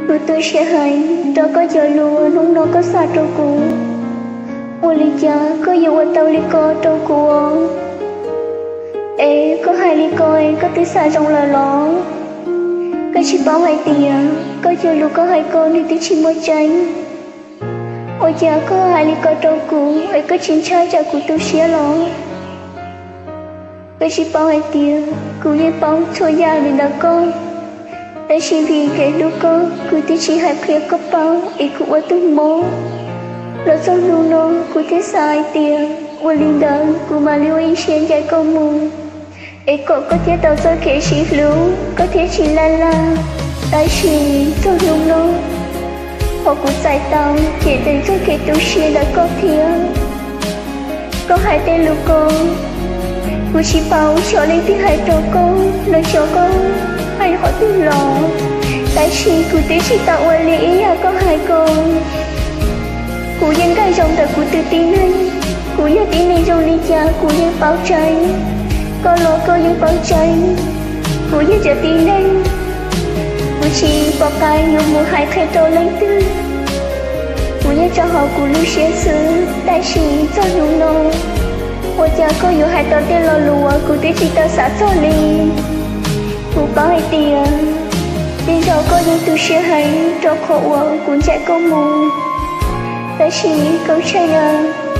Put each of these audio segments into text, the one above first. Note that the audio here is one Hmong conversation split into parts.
Kuv tu siab heev rau koj cov lus uas hnub no koj xa rau kuv. Ua li cas koj yuav ua tau li ko rau kuv? Es koj hais li ko es koj twb xav zoo lawm los? Koj tsis paub hais tias koj cov lus koj hais ko nws twb tsis muaj tseeb? Ua cas koj hais li ko rau kuv es koj tsis ntshai tsam kuv tu siab los? Koj tsis paub hais tias kuv yeej paub txhua yam li ntawm koj, tab sis vim kev hlub koj kuv twb tsis hais qhia koj paub es kuv ua tub mob. Los txog hnub no kuv thiaj xav hais tias ua li ntawd kuv mam li ua ib siab ncaim koj mus, es kom koj thiaj tau txoj kev sib hlub koj thiaj tsis laj laj. Tab sis txog hnub no, qhov kuv txais tau ces ntev txoj kev tu siab ntawm koj thiab. Koj hais tej lus ko, kuv tsis paub xyov leej twg hais rau koj los xyov koj hais qhov twg los, tab sis kuv twb tsis tau ua li ib yam koj hais ko. Kuv yeej nkag zoo ntawm kuv tus tib neeg, kuv yog tib neeg zoo li cas kuv yeej paub tseeb, koj los koj yeej paub tseeb. Kuv yog cov tib neeg, kuv tsis pom qab yuav mus hais qhia rau leej twg. Kuv yeej tso hauv kuv lub siab xwb, tab sis txog hnub no, ua cas koj yuav hais tau tej lo lus uas kuv twb tsis tau xav txog li? Kuv paub hais tias tej zaum koj yeej tu siab heev rau qhov uas kuv ncaim koj mus, tab sis koj tshee,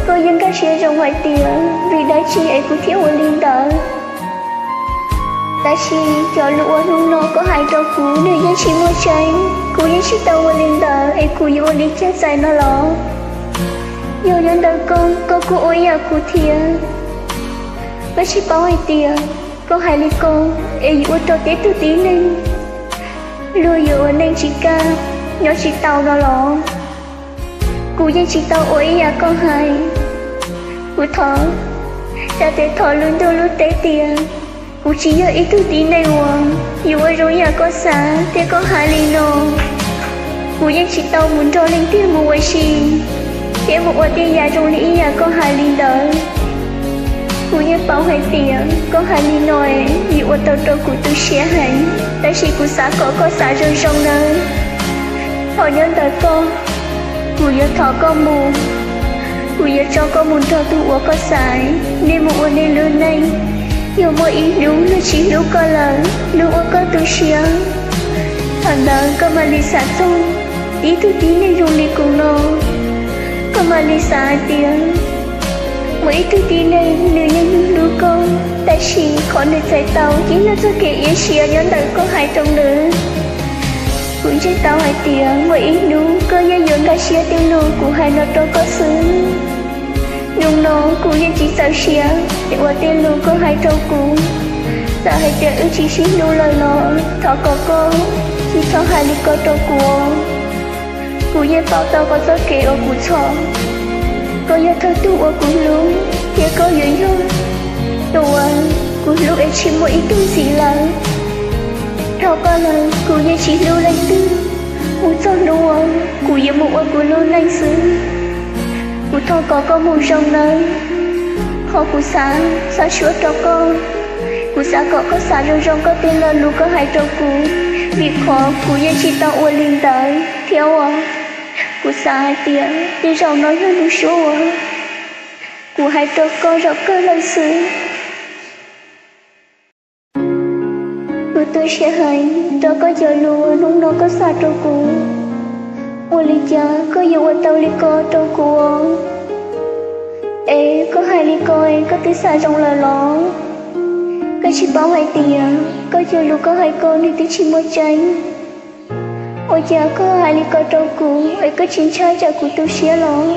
koj yeej nkag siab zoo hais tias vim dab tsi es kuv thiaj ua li ntawd. Tab sis cov lus uas hnub no koj hais rau kuv nws yeej tsis muaj tseeb, kuv yeej tsis tau ua li ntawd es kuv yuav ua li cas txais no los? Yog nyob ntawm koj, koj kuj ua ib yam kuv thiab. Koj tsis paub hais tias koj hais li ko es yuav ua rau peb tug tib neeg, luag yuav ua neej tsis kaj, nyob tsis tau no los? Kuv yeej tsis tau ua ib yam koj hais. Kuv thov, tsa tes thov lub ntuj lub teb tias kuv tsis yog ib tug tib neeg uas yuav ua zoo yam koj xav thiab koj hais li no. Kuv yeej tsis tau mus nrog leej twg mus ua si thiab mus ua tej yam zoo li ib yam koj hais li ntawd. Kuv yeej paub hais tias koj hais li no yuav ua tau rau kuv tu siab heev, tab sis kuv xav kom koj xav zoo zoo nawb. Thaum nyob ntawm koj, kuv yuav thov koj mus, kuv yuav tso koj mus nrog tus uas koj xaiv, nej mus ua nej lub neej. Yog muaj ib hnub luag tsis hlub koj lawm, luag ua koj tu siab, thaum ntawd koj mam li xav txog ib tug tib neeg zoo li kuv no. Koj mam li xav hais tias muaj ib tug tib neeg nws yeej hlub hlub koj, tab sis qhov nws txais tau ces yog txoj kev iab siab nyob ntawm koj hais rau nws. Kuv ntseeg tau hais tias muaj ib hnub koj yeej yuav nkag siab tej lus kuv hais no rau koj xwb. Hnub no kuv yeej tsis txaus siab es ua tej lus koj hais rau kuv. Txawm hais tias wb tsis sib hlub lawm los thov kom koj tsis txhob hais li ko rau kuv. Kuv yeej paub tau koj txoj kev uas kuv txhom. Koj yog thawj tug uas kuv hlub, thiab koj yuav yog tus uas kuv hlub es tsis muaj ib tug ntxiv lawm. Dhau koj lawm kuv yeej tsis hlub leej twg, mus txog hnub uas kuv yuav mus ua kuv lub neej xwb. Kuv thov kom koj mus zoo nawb. Qhov kuv xav xa suab rau koj, kuv xav kom koj xav zoo zoo koj tej lo lus koj hais rau kuv, vim qhov kuv yeej tsis tau ua li ntawd thiab uas kuv xav hais tias tej zaum no yog lub suab uas kuv hais rau koj zaum kawg lawm xwb. Kuv tu siab heev rau koj cov lus hnub no koj xa rau kuv. Ua li cas koj yuav ua tau li ko rau kuv? Es koj hais li ko es koj twb xav zoo lawm los? Koj tsis paub hais tias koj cov lus koj hais ko nws twb tsis muaj tseeb. Ua cas koj hais li ko rau kuv es koj tsis ntshai tsam kuv tu siab los?